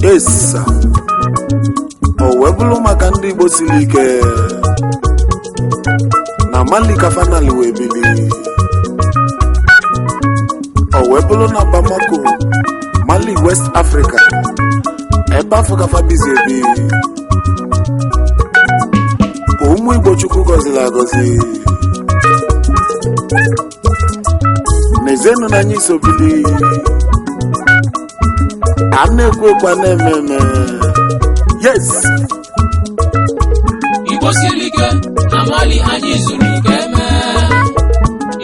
Esa o wee bụrụ maka ndị Igbo siri ike na Mali ka fanali wee bili, o wee bụrụ na Bamako, Mali, West Africa, ebe afọ ka fabizi ebi ka ụmụ Igbo Chukwu gọziri agọzi n'ezenụ na anyị so bili. A na-ekwu ekwu, a na-eme eme. Yes. Igbo siri ike na Mali, anyị zuru ka eme.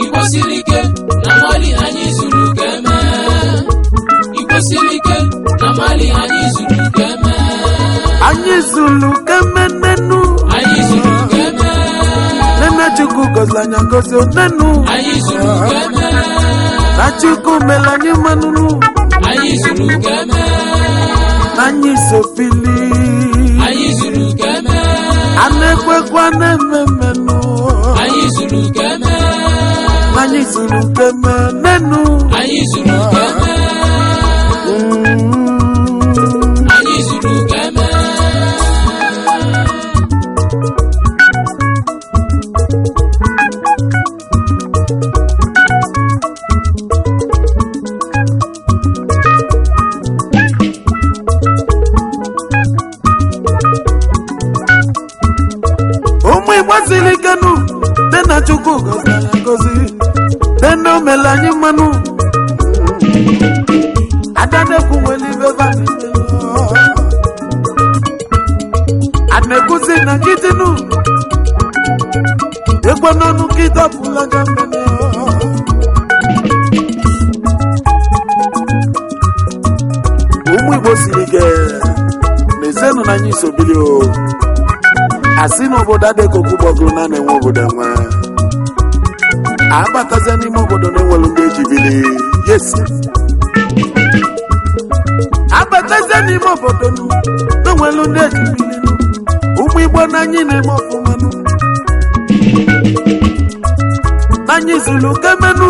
Igbo siri ike na Mali, anyị zuru ka eme. Igbo siri ike na Mali, anyị zuru ka eme. Anyị zuru ka emenenu. Anyị zuru ka eme. Nene Chukwu gọziri anyị agọzi onenu. Anyị zuru ka eme. Na Chukwu mere anyị mmanụnụ. Anyị zuru ka eme. Na anyị so bili. Anyị zuru ka eme. A na-ekwekwa na-eme mmenụ. Anyị zuru ka eme. Na anyị zuru ka emenenu. Anyị zuru ka eme. Anyị zuru ka eme. Ụmụ Igbo siri ike nụ dị na Chukwu gọziri anyị agọzi dị na o mere anyị mmanụ. Adanekwu nwere ibe a na-ekwuzi na nkịtịnụ ekwe n'ọnụ nkịta bụla ga mmene. Ụmụ Igbo siri ike na ezenụ na anyị sobili o. Asị na obodo adịghị okwu gbọgụrụ na na-enwe obodo enwe abatazia n'ime obodo na-enwelu ndị ejibili. Yes, abatazia n'ime obodo nụ na-enwelu ndị ejibili nụ. Ụmụ Igbo na anyị na-eme ọfụma nụ, na anyị zuru kemenu,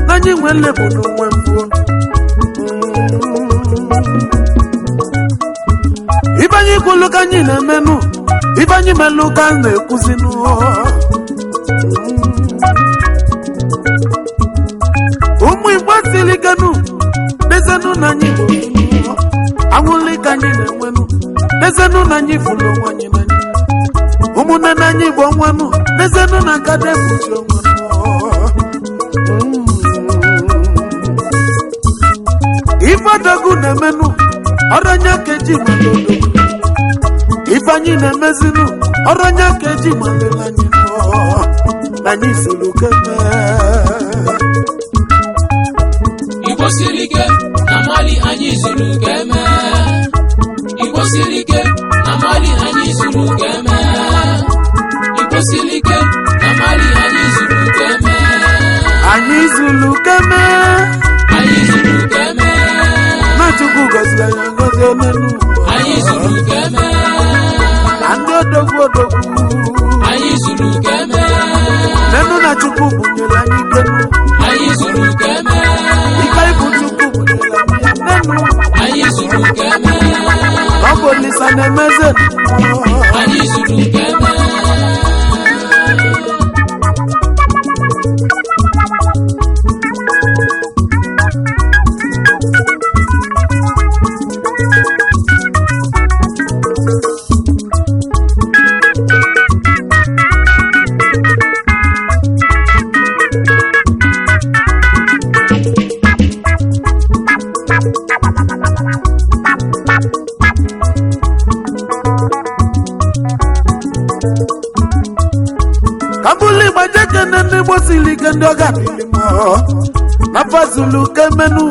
na anyị nwere obodo nwe mbụ. Ibe anyị kwulu ka anyị na-emenụ, ibe anyị melụ ka a na-ekwuzinụ. Ụmụ Igbo siri ikenụ dezenụ na anyị bụ anwụlị ka anyị na-enwenụ, dezenụ na anyị fụlụ onwe anyị n'anya. Ụmụnne na anyị bụ ọnwanụ, dezenụ na aka na-ekpuchi ọnwanụ. Ife odogwu na-emenụ ọrụ onye ka eji mara odogwu. Ife anyị na-emezinụ ọrụ onye ka eji malele anyị nụọ na anyị zuru keme. Igbo siri ike na Mali, anyị zuru ka eme. Igbo siri ike na Mali, anyị zuru ka eme. Igbo siri ike na Mali, anyị zuru ka eme. Anyị zuru keme. Anyị zuru ka eme. Na Chukwu gọziri anyị agọzi onenu. Anyị zuru ka eme. Na ndị odogwu odogwu. Anyị zuru ka eme. Nenu na Chukwu bunyere anyị ikenu. Anyị zuru ka eme. Ike ibu Chukwu bunyere anyị ya nenu. Anyị zuru ka eme. Na ọ bụ Olisa na-emeze. Anyị zuru ka eme. Ka mbụlụ Igbo jekene ndị Igbo siri ike, ndị ọga dịrị mma na fazulu kemenu.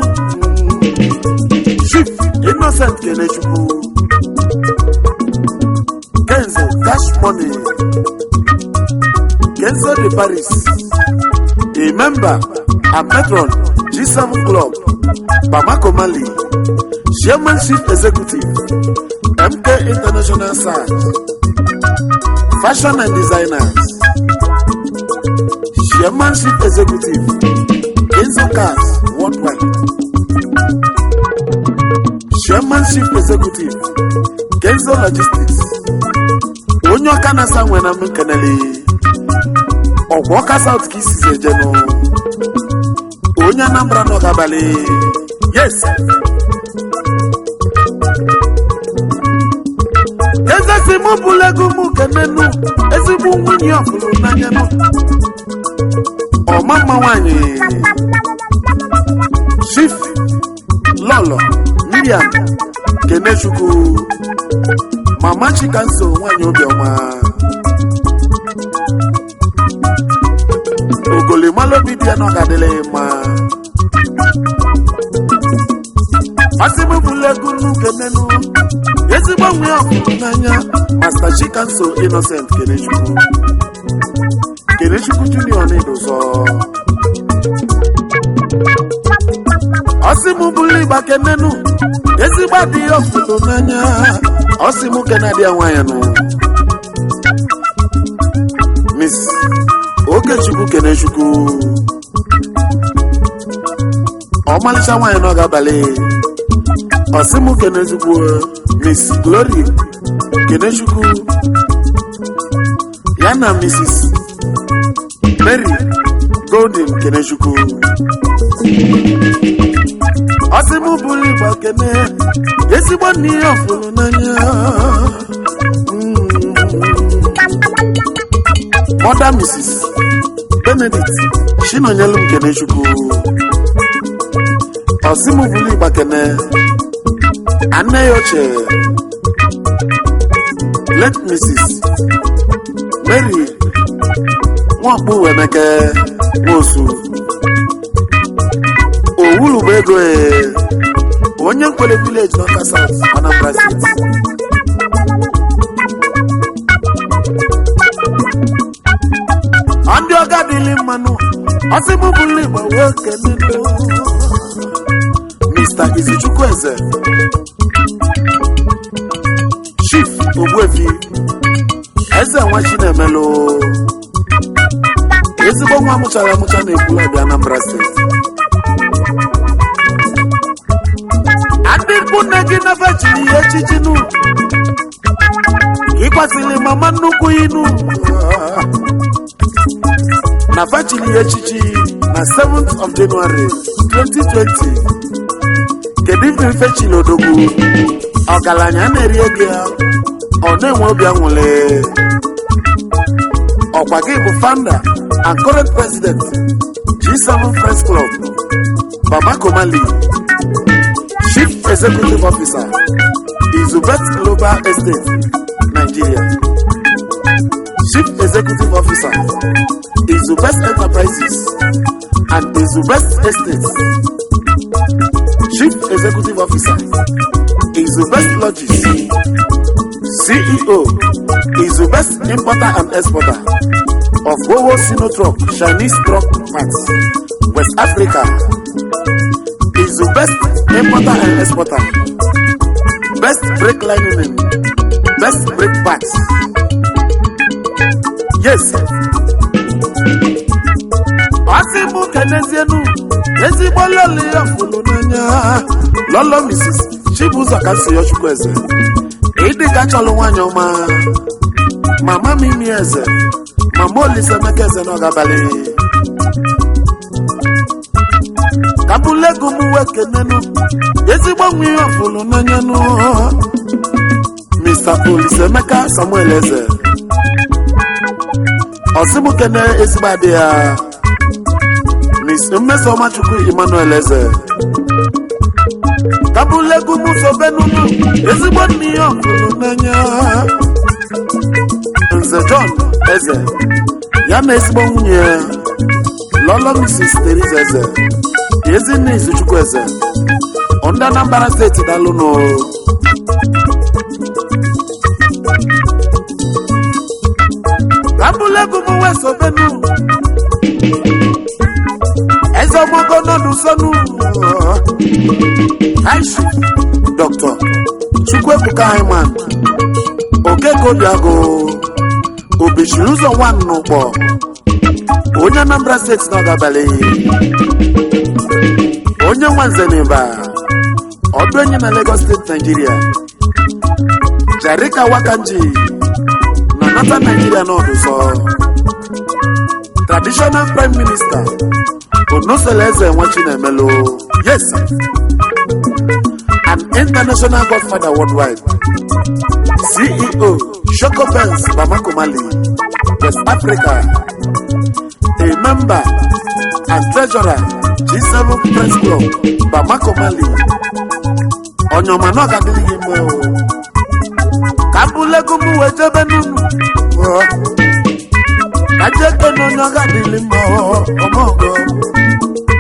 Chief Innocent Kenechukwu Kenzo, Cash Money Kenzo de Paris, a member and patron G7 Club Bamako, Mali, Chairman Chief Executive, MK International Search Fashion and Designers, Chairman Chief Executive, Kenzo Cars Worldwide, Chairman Chief Executive, Kenzo Logistics. Onye ọka na-asa nwe na m kenele ọkwa Ọka South ka isizi ejenụ, onye Anambra nọ abalị. Yes, eze si mụ bụla ego mụ kenenu ezigbo nwunye ọfụrụ n'anya nụ, ọma mma nwanyị, Chief Lọlọ Miriam Kenechukwu, Mama Chikanso, nwanyị obiọma, ogolimalobi dị ya na ọ ga-adịla ya mma. Asị m bụla ego nnu kenenu ezigbo nwe ya ọfụrụ n'anya, Master Chikanso Innocent Kenechukwu, Kenechukwu Junior n'Idụzọ. Ọsị m bụrụ ịgba kenenu ezigbo adịghị ọfụrụ n'anya. Ọsị m kene adịghị nwaanyị nụ, Miss Okechukwu Kenechukwu, ọmalịcha nwaanyị n'oge abalị. Ọsị m kenechukwu Miss Glory Kenechukwu ya na Mrs Mary Golden Kenechukwu. Ọsị m bụrụ igba kene ezigbo nne ya ọfụrụ n'anya. Mother Mrs Benedict Chinonyelu Kenechukwu. Ọsị m bụrụ igba kene anne ya ochie, late Mrs Mary Nwakpu Wemeke Nwosu Owulu bụ ego e onye Nkwele village n'Ọka South, Anambra State. Ndị ọga dịlị mmanụ. Ọsị m bụrụ igba wee kenenu Mr. Izuchukwu Eze, Chief Ogbuefi Eze nwa Chinemelu, ezigbo nwa amụchara amụcha na Ekwulọbịa, Anambra State. Adịkwu nne gị nafe chiri ya echichi nụ ịkwasịrị mama nnukwu inu na fachiri ya echichi na 7th of January 2020. Kedu ife ifechiri odogwu ọgaranya na-eri ego ya, ọ na-enwe obi aṅụrị? Ọkwa gị bụ founder and current president, G7 Friends Club Bamako, Mali, Chief Executive Officer, Izubet Global Estate Nigeria, Chief Executive Officer, Izubet Enterprises and Izubet Estates, Chief Executive Officer, Izubet Lodges, CEO, Izubet Importer and Exporter of Volvo Sinotruck Chinese Truck Parts West Africa, Izubest Importer and Exporter, Best Brake Lining, Best Brake Parts. Yes, ọsị mụ kenezienu ezigbo lọlọ ya fụlụ n'anya, Lọlọ Mrs Chibụzọ ka si Chukwu Eze, ịdị ka chọlụ nwaanyị ọma, Mama Mimi Eze, Mama Olisaemeka Eze n'ọgabalị. Kabulego m wee kenenu ezigbo nwa ihe ọfụlụ n'anya nụ, Mr Olisaemeka Samuel Eze. Ọsịmụ kene ezigbo adị ya, Miss Mmesomachukwu Emmanuel Eze. Kabulego m sobenunu ezigbo nne ihe ọfụlụ n'anya, Nze John Eze. Ya na ezigbo nwunye ya, Lọlọ Mrs. Teresa Eze, Ezinne Izuchukwu Eze, ndị Anambra Steeti, dalụnụ. Abúlégún mú wẹ̀sọ̀ bẹ́nu. Ẹ̀sọ́ ọmọkọ náà dùn sọ́nù. Aishi Dr. Chukwuebuka Hyman Okeke Obiago Obechiri ụzọ nwanne n'ụkpọ, onye Anambra Steeti n'ọgabalị, onye nwanze n'ịba ọdụ enyi na Lagos Steeti, Nigeria. Jarika Wakanji na Northern Nigeria n'ọdụsọ. Traditional Prime Minister Onosele Nwachinemelu, yes sir. An international godfather worldwide, CEO Shokopens Bamako Mali, West Africa, a member and treasurer G7 Press Club Bamako Mali. Onyoma náà kàdé yìí mọ́ o. Kabulegu mu wee jebe n'unu. Kajeke n'onye ọga dịlị mma ọmọgọ.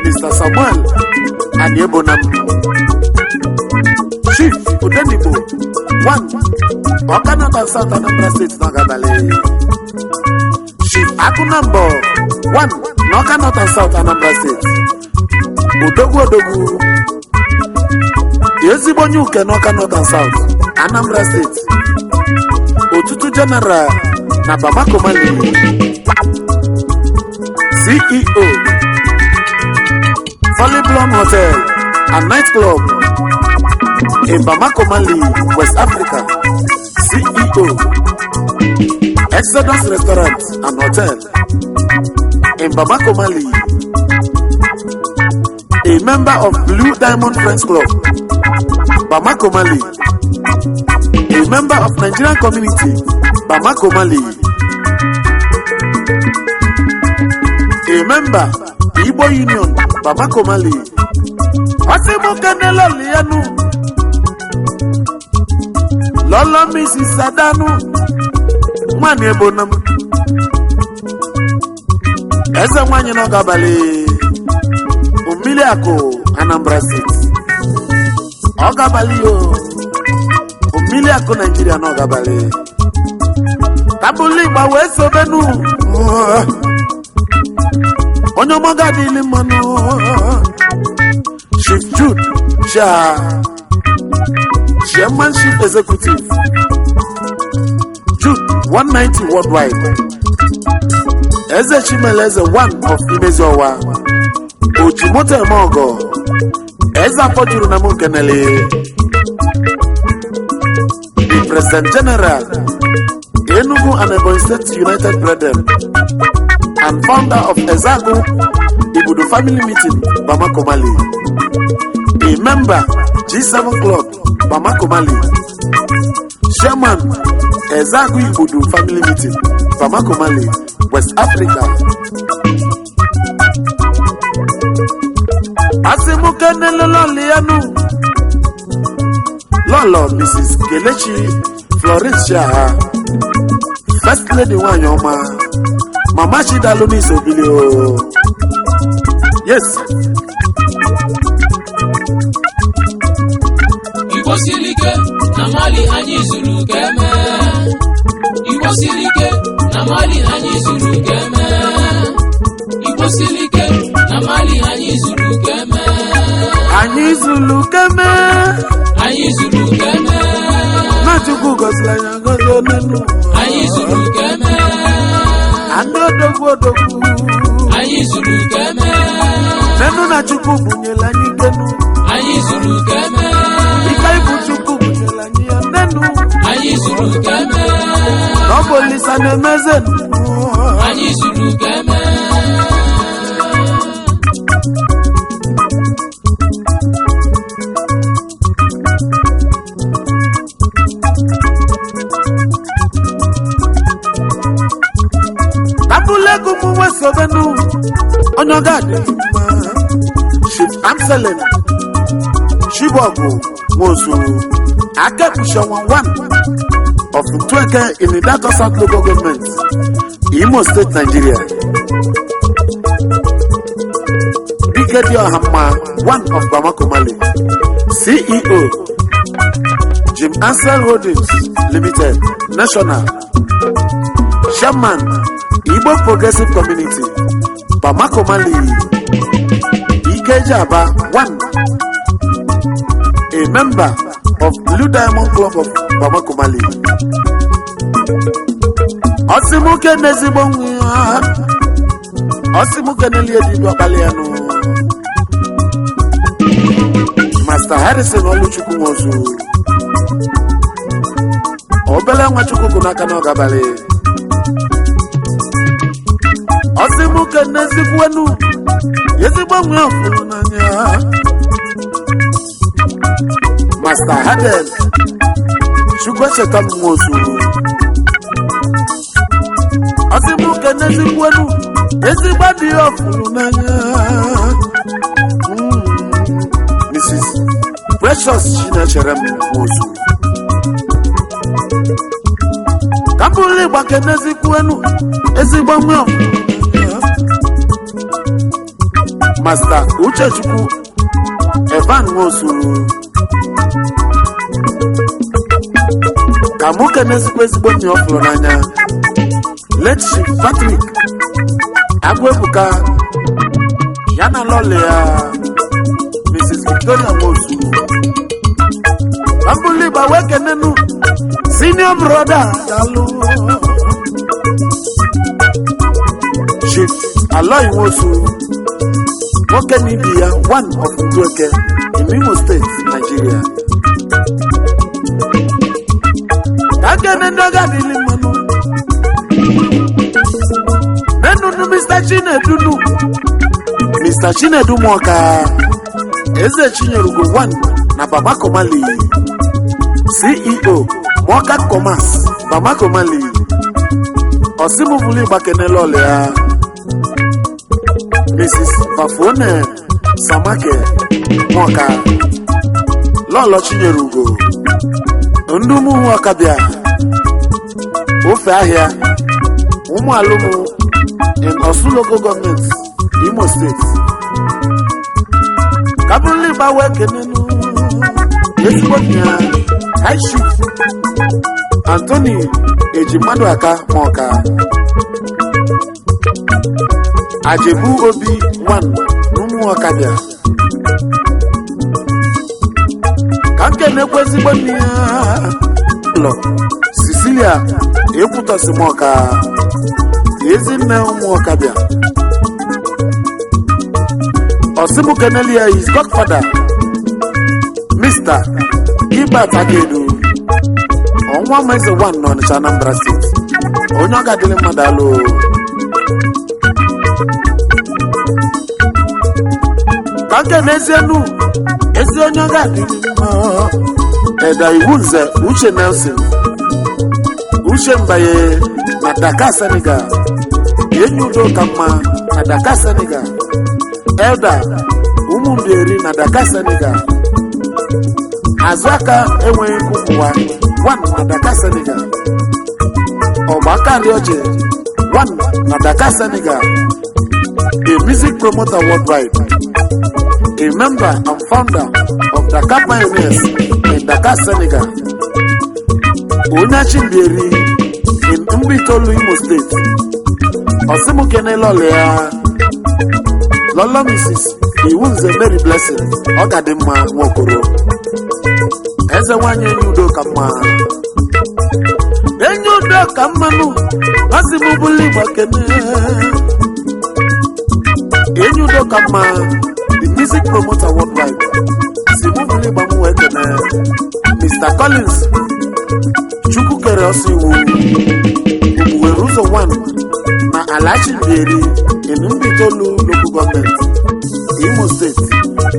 Mr. Samuel Aniebonam. Chief Odenigbo one Ọkanata South, Anambra State n'Ọgabalị. Chief Akunambo one n'Ọkanata South, Anambra State. Odogwu Odogwu. Ezigbo onye uke n'Ọka North and South, Anambra State. Otutu General na Bamako Mali. CEO Follyblom Hotel and Nightclub in Bamako Mali, West Africa. CEO Exodus Restaurant and Hotel in Bamako Mali. A member of Blue Diamond Friends Club, Bamako Mali. A member of Nigerian Community, Bamako Mali. A member Igbo Union, Bamako Mali. Ọsịmụkenela lianu Lọlọ Mrs. Adanu nwanyị Ebonam, eze nwanyị n'ọgabalị mmiri akụ, Anambra State. Ọgabalị yo mmiri akụ Naijiria n'ọgabalị kabụlụ igba wee sobenu. Onye ọmọga adịghị mmanụ. Chief Jude Chia, Chairman, Chief Executive, Jude 190 Worldwide. Eze Chimeleze one of Imeziowa, Ojimoto eme ọgọ, eze afọ juru na m nkenele. The President General, Enugu and Ebonyi State United Brethren, and founder of Ezeagu Ibudo Family Meeting, Bamako Mali. A member G7 Club, Bamako Mali. Chairman, Ezeagu Ibudo Family Meeting, Bamako Mali, West Africa. Asimukenele lọlịanụ Lọlọ Mrs. Kelechi Florence Shaha, First Lady nwanyị ọma, Mama Chidalu n'isobili o. Yes. Igbo siri ike na Mali, anyị zuru ka eme. Igbo siri ike na Mali, anyị zuru ka eme. Igbo siri ike na Mali, anyị zuru ka eme. Anyị zuru keme. Anyị zuru ka eme. Na Chukwu gọziri anyị agọzi onenu. Anyị zuru ka eme. Andị odogwu odogwu. Anyị zuru ka eme. Nenu na Chukwu bunyere anyị ikenu. Anyị zuru ka eme. Ike ibu Chukwu bunyere anyị ya nenu. Anyị zuru ka eme. Na ọ bụ Olisa na-emeze. Anyị zuru ka eme. Abụlego m nwesobenu onye ọ ga-adị mma. Chief Amselem Chibọgụ Nwosu Akepushanwa one of Ntweke in Idato South Local Government, Imo. Imo State, Nigeria. Dike dị ọha mma, one of Bamako, Mali. CEO, Jim Ansel Holdings Limited, National Chairman, Igbo Progressive Community, Bamako, Mali. Ikeji Aba, one, a member of Blue Diamond Club of Bamako, Mali. Ọsịmụke n'ezigbo nwa, ọsịmụke n'elie dị ọkpali ya nụ. Master Harrison Oluchukwu Nwozu, obele nwa Chukwu kwụ n'aka n'oge abalị. Ọsịmụke n'ezigbo ezigbo nwa fụrụ n'anya, Master Hadel Chukwu echeta m Nwozu. Ọsịmụke n'ezigbo ezigbo dị ya fụrụ n'anya, Mrs. Precious Chinechere m Nwozu. Ka m bụrụ ịgba kenezikwuenu ezigbo nwa ọfụrụ, Master Uchechukwu Evan Nwosu. Ka mụ kenezikwa ezigbo nna ọ fụrụ n'anya, late Chief Patrick Agụebuka, ya na lọlị ya, Mrs. Victoria Nwosu. Ka m bụrụ ịgba wee kenenu senior brother, daalụ, Chief Aloy Nwosu, nwoke na ibi ya, one of Ndueke in Imo State, Nigeria. Ka kene ndị ọga adịghị mmanụ nenunu Mr. Chinedunu, Mr. Chinedu Muoka, Eze Chinyerugo one na Bamako, Mali. CEO, Muoka Commerce, Bamako, Mali. Osimubulu Igbakenele ọlụ ya, Mrs. Bafone Samake Muoka, Lọlọ Chinyerugo, Ndụmụ Ọkabịa, ofe ahịa ụmụ alụmụ in Osu Local Government, Imo State. Kabuli gbawe kenenu ezigbo nna ya, High Chief Anthony Ejimadụ Aka Maọka Ajebu Obi 1 n'ụmụ Ọkabịa. Ka nkenekwa ezigbo nne ya lọ, Cecilia Ekwutọsimọka, ezinne ụmụ Ọkabịa. Ọsịmụ kenelia his godfather, Mr. Gilbert Akedu, ọnwa Maeze 1 n'Ọnịcha, Anambra State. Onye ọ ga-adịrị mmadụ alụ. Ka nke n'ezienu ezi onye ọ ga-adịrị mma, Eda Iwu Nze Uche Nelson Uche Mbaye na Dakar, Senegal. Enyi udo ka mma na Dakar, Senegal. Elda Ụmụmbieri na Dakar, Senegal. Azụ aka enweghị ụmụwa 1 na Dakar, Senegal. Ọgbaka Rioje 1 na Dakar, Senegal. A music promoter worldwide, a member and founder of Dakar Pioneers in Dakar, Senegal. Onye Chimbieri in Mbaitolu, Imo State. Ọsịmụkene lọlọ ya, lọlọ Mrs. Iwunze Mary Blessing, ọ ga dị mma Nwokoro, eze nwanyị enyi udo ka mma, enyi udo ka mmanụ. Masị m bụlụ Igbo kene enyi udo ka mma, the music promoter worldwide. Si mụ bụlụ Igbo m wee kene Mr. Collins Chukwukere ọsọ iwu Ogbuwere ụzọ 1 na Alachi Mbieri in Mbaitolu Local Government, Imo State,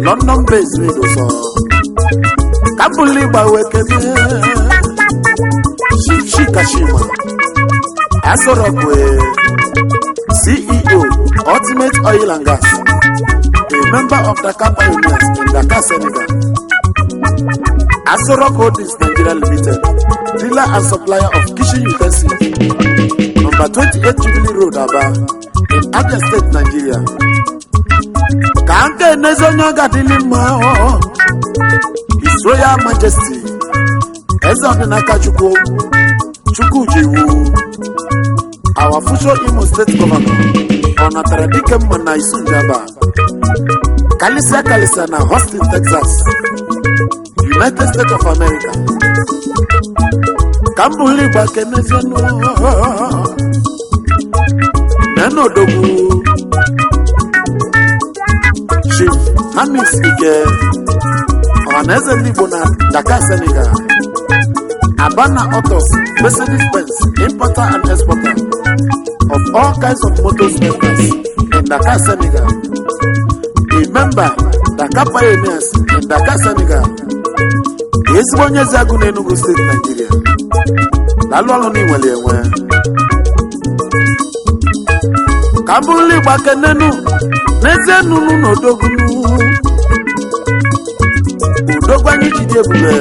London based Nidoso. Ka mbụlụ Igbo wee kene Chief Chika Chima Asorokwe, CEO, Ultimate Oil and Gas, a member of Dakar Pioneers in Dakar, Senegal. Asorok Holdings Nigeria Limited, dealer and supplier of kitchen utensils. Number 28 Jubilee Road, Aba, in Abia State, Nigeria. Ka nke enezi onye ọ ga-adịlị mma ọ. His Royal Majesty, Eze Ọdịnaka Chukwu, Chukwujiwu, our future Imo State Governor, ọ natara dike mma na Isunjaba, Kalisia Kalisia na Austin, Texas, United States of America. Ka m bụrụ Igbo kenezienụ nena odogwu Chief Hamis Ike, Ọhaneze Ndị Igbo na Dakar, Senegal, Abana Autos, Mercedes Benz importer and exporter of all kinds of motor spare parts in Dakar, Senegal, a member Dakar Pioneers in Dakar, Senegal, ezigbo onye Ezeagu na Enugu Steeti, Nigeria. Daalụ ọlụ na inwere enwe. Ka m bụrụ Igbo kenenu n'ezie nunu na odogwu odogwu anyị jide ebube,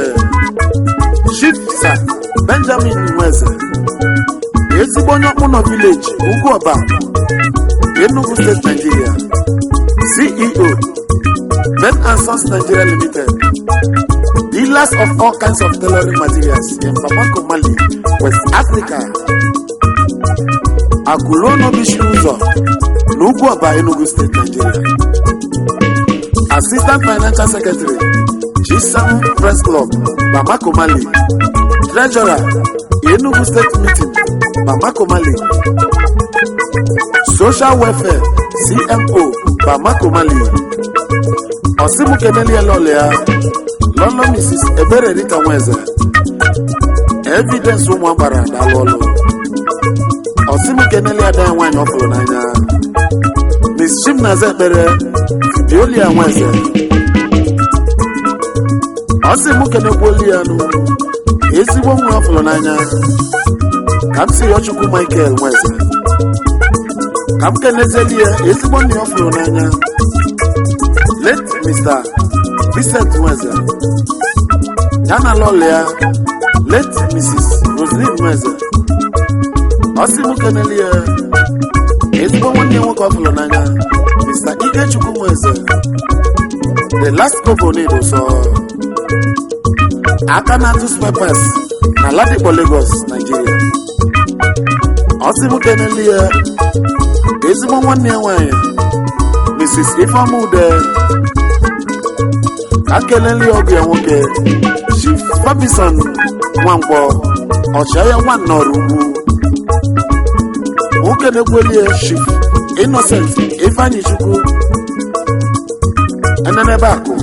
Chief Sir Benjamin Nweze, ezigbo onye Ọkpụnọ Village, Ugwu Ọba, Enugu Steeti, Nigeria, CEO, Ben and Sons Nigeria Limited, dealers of all kinds of tailoring materials in Bamako, Mali, West Africa. Akụrụ ụzọ na Ugwu Ọba, Enugu Steeti, Nigeria. Assistant Financial Secretary, G7 Press Club, Bamako, Mali. Treasurer, Enugu State Meeting, Bamako, Mali. Social Welfare CMO, Bamako, Mali. Osimukeneli Elolia, Lolo Mrs. Ebere Rita Nweze, Evidence ụmụ agbara, daalụ ọlụ. Osimukeneli ada ya nwaanyị ọ fụrụ n'anya, Miss Chimnaza Ekpere Fibiolia Nweze. Ọsị mụ kenekwuolu ya nụ ezigbo nwa ọ fụrụ n'anya, ka m si Chukwu Michael Nweze. Ka m kenezieli ya ezigbo nna ya ọ fụrụ n'anya, late Mr. Vincent Nweze, ya na lọlụ ya, late Mrs. Roslyn Nweze. Ọsị mụ keneli ya ezigbo nwanne ya nwoke ọ fụrụ n'anya, Mr. Ikechukwu Nweze, the last governor ụsọ aka na-atụ spare parts na Ladipo, Lagos, Nigeria. Ọsị mụ keneli ya ezigbo nwanne ya nwanyị, Mrs. Ifeoma Ude. Ka keleli ọgụ ya nwoke, Chief Fabison Nwankwọ, ọchịagha Nwannọrọ Ugwu. Nwoke na-ekweli ya, Chief Innocent Ifeanyi Chukwu Enenebe Akụ,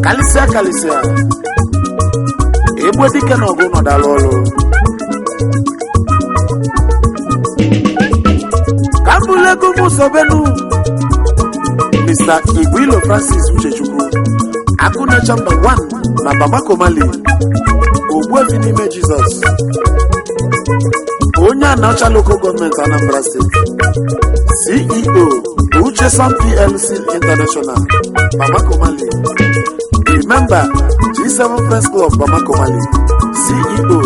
kalịsịa kalịsịa, egbe dike na ọgụ nọdalụ ọrụ. Ka m bụrụ ego m sobenu Mr. Igwilo Francis Uchechukwu, Akụnacha Mba 1 na Bamako, Mali, Ogbuefi n'ime Jizọs, onye Anaọcha Local Government, Anambra State, CEO, Ucheson PLC International, Bamako, Mali, a member G7 Friends Club, Bamako, Mali, CEO,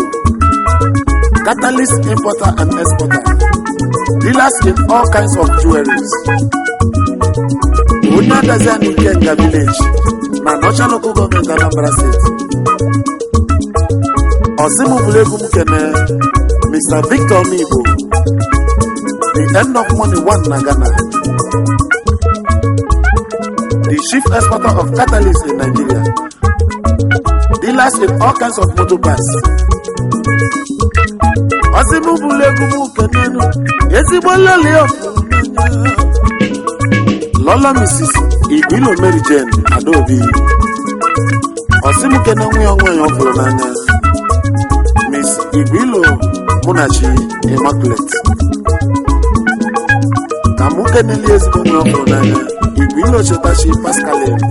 Catalyst Importer and Exporter, dealers in all kinds of jewelries, onye Adazi Ikenga Village na Anaọcha Local Government, Anambra State. Ọsịmụ bụrụ egwu m kene Mr. Victor Mibo, the end of money one na Ghana, the chief exporter of catalyst in Nigeria, dealers in all kinds of motor parts. Ọsịmụ bụrụ egwu m kenenu ezigbo lọlị lọlọ, Mrs. Igwilo Mary Jane Adaobi. Ọsịmụ kene nwa ya nwaanyị ọ fụrụ n'anya, Miss Igwilo Munachi Immaculate. Ka mụ keneli ezigbo nwa ọ fụrụ n'anya, Igwilo Chetachi Pascaline.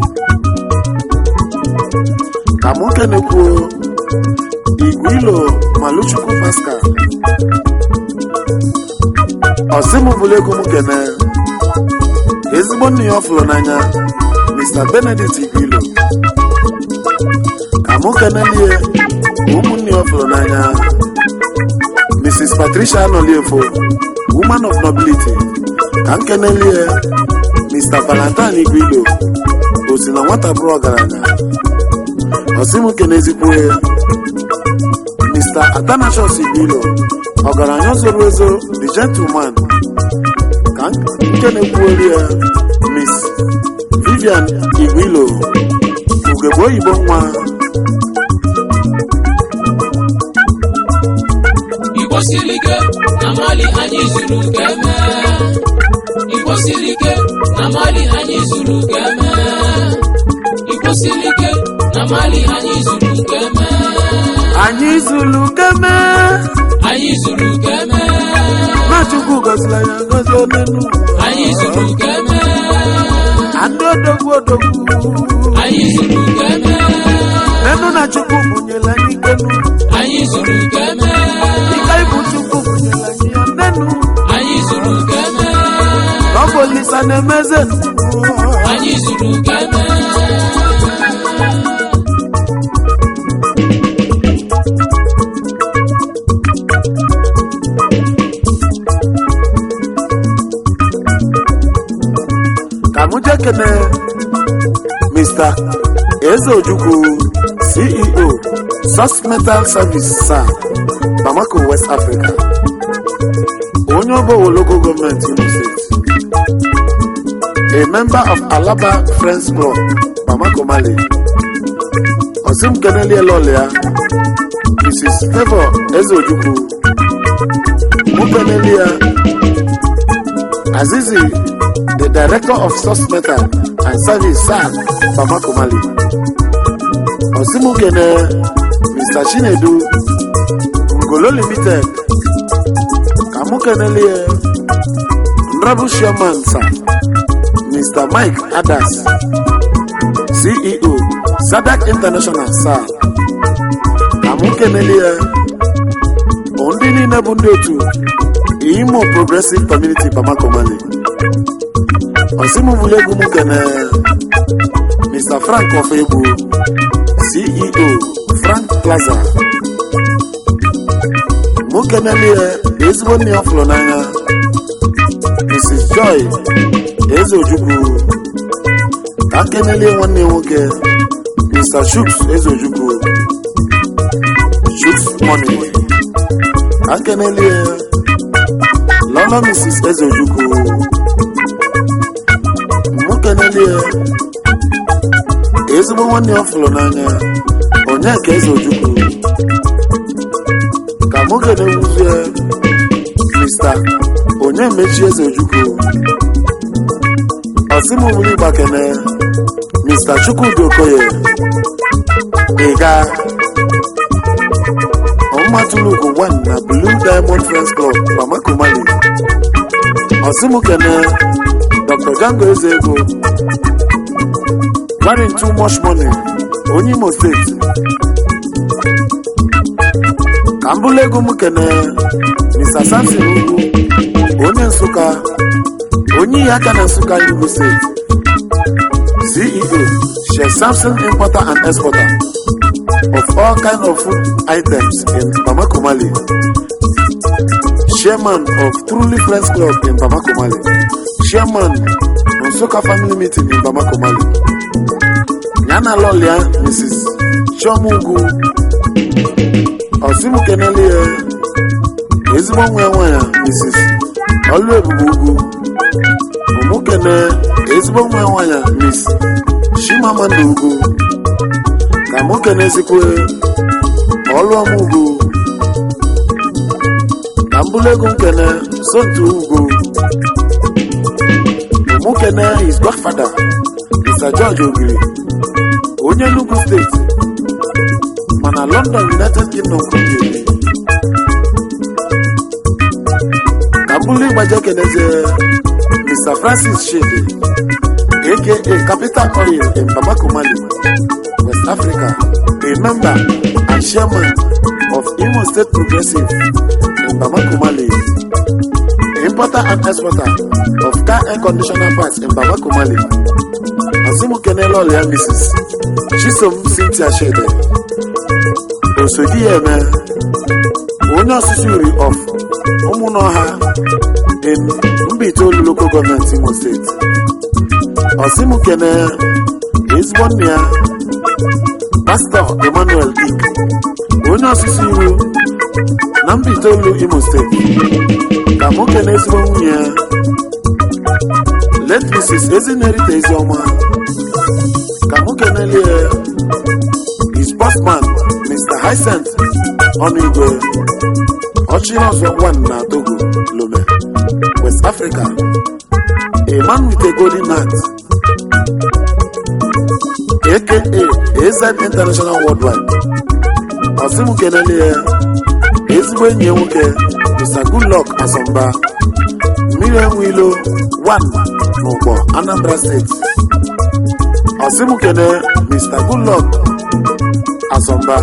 Ka mụ kenekwuo Igwilo Maluchukwu Pascal. Ọsịmụ bụrụ ego m kene ezigbo nne ya ọ fụrụ n'anya, Mr. Benedict Igwilo. Ka mụ kenelie ụmụnne ya ọ fụrụ n'anya. Mrs. Patricia Anoliefo, woman of nobility. Ka m kenelie Mr. Valentine Igwilo, osi na nwata bụrụ ọgaranya. Ọsị m kenezikwue Mr. Athanasius Igwilo, ọgaranya zoro ezo, the gentleman. Ka m kenekwuolu ya Miss Vivian Igwilo, ugegbe oyibo nwa. Igbo siri ike na Mali, anyị zuru ka eme. Igbo siri ike na Mali, anyị zuru ka eme. Igbo siri ike na Mali, anyị zuru ka eme. Anyị zuru keme. Anyị zuru ka eme. Na Chukwu gọziri anyị agọzi onenu. Anyị zuru ka eme. Ndị odogwu odogwu. Anyị zuru ka eme. Nenu na Chukwu bunyere anyị ikenu. Anyị zuru ka eme. Ike ibu Chukwu bunyere anyị ya nenu. Anyị zuru ka eme. Na ọ bụ Olisa na-emeze. Anyị zuru ka eme. Ka mụ jee kene Mr. Eze Ojukwu, CEO, Source Metal Service SA, Bamako, West Africa, onye Obowo Local Government, Imo State, a member of Alaba Friends Club, Bamako, Mali. Osim kenelie lọlịa Mrs. Favour Eze Ojukwu. Mụ kenelie Azizi, the director of Source Metal and Service SAC, Bamako, Mali. Osimukene, Mr. Chinedu, Ngolo Limited, Kamukenelie, Honorable Chairman Sir, Mr. Mike Adas, CEO, Sadak International SAC, Kamukenelie, ndị niile bụ ndị otu Imo Progressive Community, Bamako, Mali. Ọsịmụbụla egwu m kene Mr. Frank Ofegbu, CEO, Frank Plaza. Mụ kenelie ezigbo nne ya fụrụ n'anya, Mrs. Joy Eze Ojukwu. Ka kenelie nwanne ya nwoke, Mr. Chuks Eze Ojukwu, Chuks Money. Ka kenelie Lọlọ Mrs. Eze Ojukwu. Mụ kenelie ezigbo nwanne ya fụrụ n'anya, Onyeka Eze Ojukwu. Ka mụ kenewuzie Mr. Onyemechi Eze Ojukwu. Ọsịmụbụrụ Igbakene Mr. Chukwudi Okoye, Ịga Ọmmatulugu 1 na Blue Diamond Friends Club, Bamako, Mali. Ọsịmụkene Dr. Django Eze Ego, Warren Too Much Money, onye Imo Steeti. Ka m bụlụ ego m kene Mr. Samson Ugwu, onye Nsụka, onye ihe aka na Nsụka, Enugu Steeti, CEO, Chef Samson Importer and Exporter of all kind of food items in Bamako, Mali, Chairman of Truly Friends Club in Bamako, Mali, Chairman Nsụka Family Meeting in Bamako, Mali. Yana lọlịa Mrs. Chioma Ugwu. Ọsịmụkenelie ezigbo nwa ya nwanyị, Mrs. Ọlụebube Ugwu. Ụmụkene ezigbo nwa ya nwanyị, Miss Chimamanda Ugwu. Ka mụ kenezikwe Ọlụọma Ugwu. Ka mbụlụ ego nkene Sontu Ugwu. Ụmụkene his godfather, Mr. George Ogiri, onye Enugu Steeti, mana London, United Kingdom ka o bi ebi. Ka mbụlụ ịgbaje kenezie Mr. Francis Shede, aka Capital Oil in Bamako, Mali, West Africa, a member and chairman of Imo State Progressive in Bamako, Mali, importer and exporter of car air conditioner parts in Bamako, Mali. Azimukene Lolia Mrs. Chisom Cynthia Shede, Osodieme. Onye Osisi Uri of Ụmụnọha in Mbaitoli Local Government, Imo State. Ọsị kene ezigbo nne ya, Pastor Emmanuel Ik, onye Osisi Iru na Mbaitolu, Imo State. Ka mụ kene ezigbo nwunye ya, late Mrs. Ezinerita Eziọma. Ka mụ kenelie his bossman, Mr. Hyacinth Ọnụigwe, ọchịrị ọzọ one na Togo, Lome, West Africa, a man with a golden heart, aka AZ International Worldwide. Ọsị m kenelie ezigbo enyi ya nwoke, Mr. Goodluck Asọmba, mmiri enwe ilo 1 n'Ụkpọ, Anambra State. Ọsị m kene Mr. Goodluck Asọmba,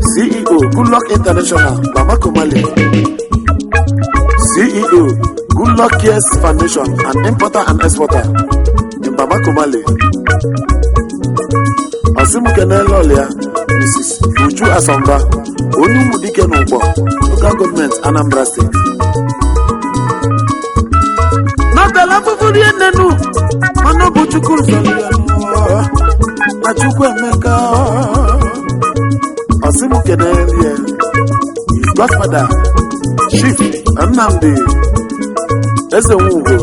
CEO, Goodluck International, Bamako, Mali, CEO, Goodluck Cares Foundation and importer and exporter in Bamako, Mali. Ọsị m kene lọlịa, Mrs. Uju Asọmba, onye Ụmụdike n'Ụkpọ Local Government, Anambra State. N'ọbịala afụfụ rie nnenu, mana ọ bụ Chukwu zọrọ ya n'ụwa. Na Chukwu emeka. Ọsị m kenelie his godfather, Chief Nnamdi Ezenwugo,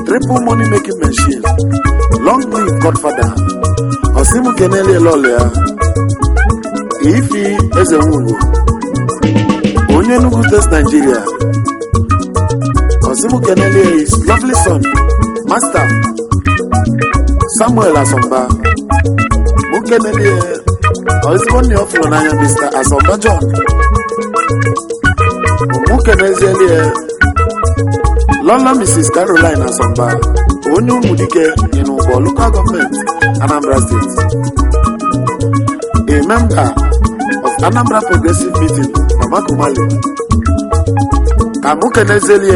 triple money making machine. Long live godfather. Ọsị m kenelie lọlọ ya, Ifi Ezenwugo, onye Enugu Test, Nigeria. Ọsị m kenelie his lovely son, Master Samuel Asọmba. Mụ kenelie ezigbo nna ọ fụrụ n'anya, Mr. Asọmba John. Mụ kenezieli lọlọ, Mrs. Caroline Asọmba, onye Ụmụdike in Ụgbọ Local Government, Anambra State, a member of Anambra Progressive Meeting, Bamako, Mali. Ka mụ kenezieli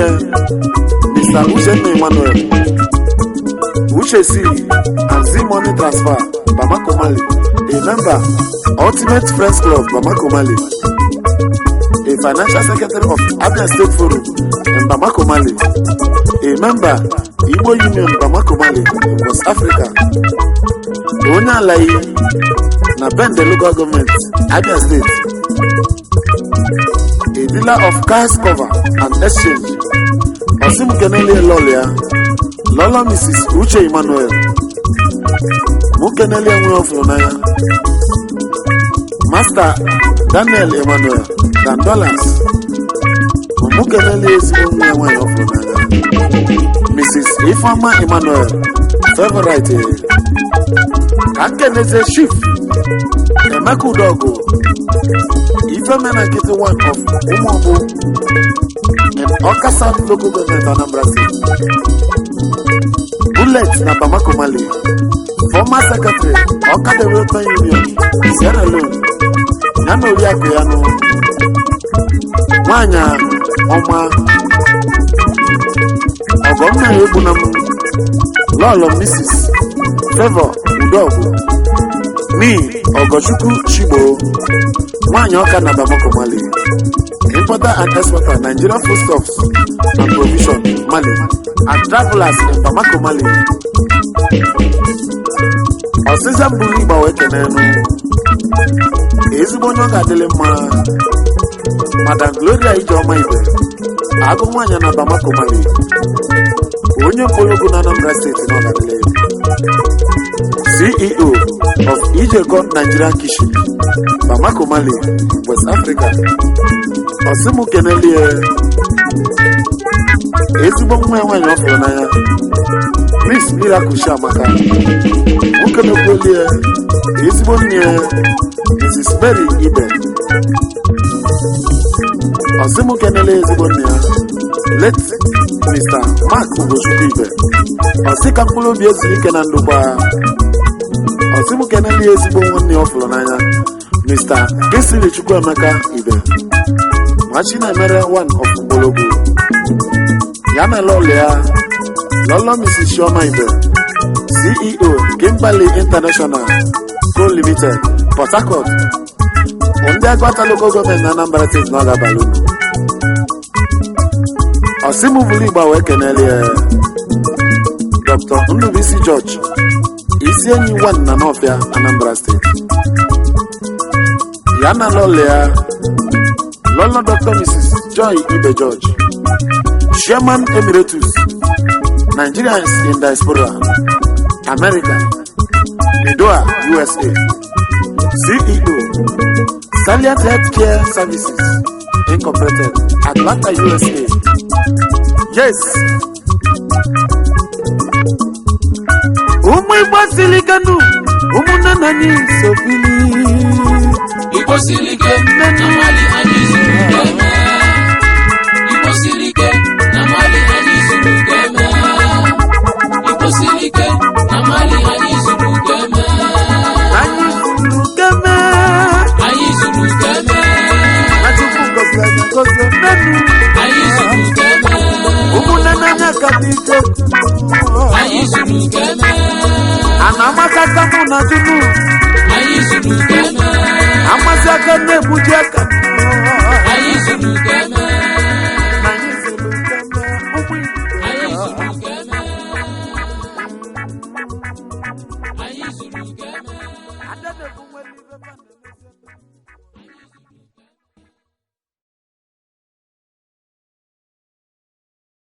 Mr. Uchenna Emmanuel, Uche C and Z Money Transfer, Bamako, Mali, a member, Ultimate Friends Club, Bamako, Mali, a financial secretary of Abia State Forum in Bamako, Mali, a member, Igbo Union, Bamako, Mali in West Africa, onye Alayi na Bende Local Government, Abia State, a dealer of cars cover and exchange. Ọsị m kenelie lọlọ ya, lọlọ Mrs. Uche Emmanuel. Mụ kenelie nwe ọfụrụ n'anya, Master Daniel Emmanuel Dan Dollars. Mụ kenelie ezigbo nwa ya nwaanyị ọfụrụ n'anya, Mrs. Ifeoma Emmanuel Favorite. Ka nkenezie Chief Emeka Udogu, Ifemena Nkịtị one of Ụmụọbụ in Ọka South Local Government, Anambra State, Bullet na Bamako, Mali, former secretary, Ọka Development Union, Sierra Leone. Ya na oriakụ ya nụ, nwanyị ọma, ọgọmna ya egbuna m, lọlọ Mrs. Favour Udogwu mi Ọgọchukwu Chigbo, nwanyị Ọka na Bamako, Mali, importer and exporter, Nigerian Foodstuffs and Provision, Mali, and travelers in Bamako, Mali. Ọsịza mburu igba wee kenenu ezigbo onye ọ ga-adịlị mma, Madam Gloria Ijeọma Ibe, agụ nwaanyị na Bamako, Mali, onye mkpologo na Anambra State na ọgadịlị, CEO of Ijego Nigerian Kitchen, Bamako, Mali, West Africa. Ọsịmụ kenelie ezigbo nwa ya nwaanyị ọ fụrụ n'anya, Miss Miracle Chiamaka. Nwoke mekwuolie ezigbo nne ya, Mrs. Mary Ibe. Ọsịmụ kenele ezigbo nne ya, late Mr. Mark Ugochukwu Ibe. Ọsị ka mkpụrụ obi ezuru ike na ndụkwa. Ọsịmụ kenele ezigbo nwanne ya ọ fụrụ n'anya, Mr. Kesiri Chukwuemeka Ibe, Machi na-emere one of Mgbologu. Ya na lọlọ ya, lọlọ Mrs. Chioma Ibe, CEO, Kimberly International Co Limited, Port Harcourt. Ndị Agụata Local Government na Anambra Steeti na ọ ga-abalị unu. Ọsịmụ bụrụ igba wee kenele ya Dr. Ndubuisi George, isi enyi wan na Nọfịa, Anambra Steeti, ya na lọlọ ya, lọlọ Dr. Mrs. Joy Ibe George, Chairman Emeritus, Nigerians in Diaspora, America, Midoa, USA, CEO, Salient Healthcare Services Incorporated, Atlanta, USA. Yes. Ụmụ Igbo siri ganu, ụmụnne na anyị so bili. Igbo siri ike na Mali, anyị zuru ka eme. Igbo siri ike na Mali, anyị zuru ka eme. Igbo siri ike na Mali, anyị zuru ka eme. Anyị zuru keme. Anyị zuru ka eme. Na Chukwu gọziri anyị gọzie menu. Anyị zuru ka eme. Ụmụnne na anyị aka dị ike. Anyị zuru ka eme. A na-amasị aka mụ na Junu. Anyị zuru ka eme. Amasị aka na-egbuji aka. Anyị zuru ka eme. Anyị zuru keme, ụmụ Igbo. Anyị zuru ka eme. Anyị zuru ka eme. Ada na-ekwu nwere ibe fa na-eme.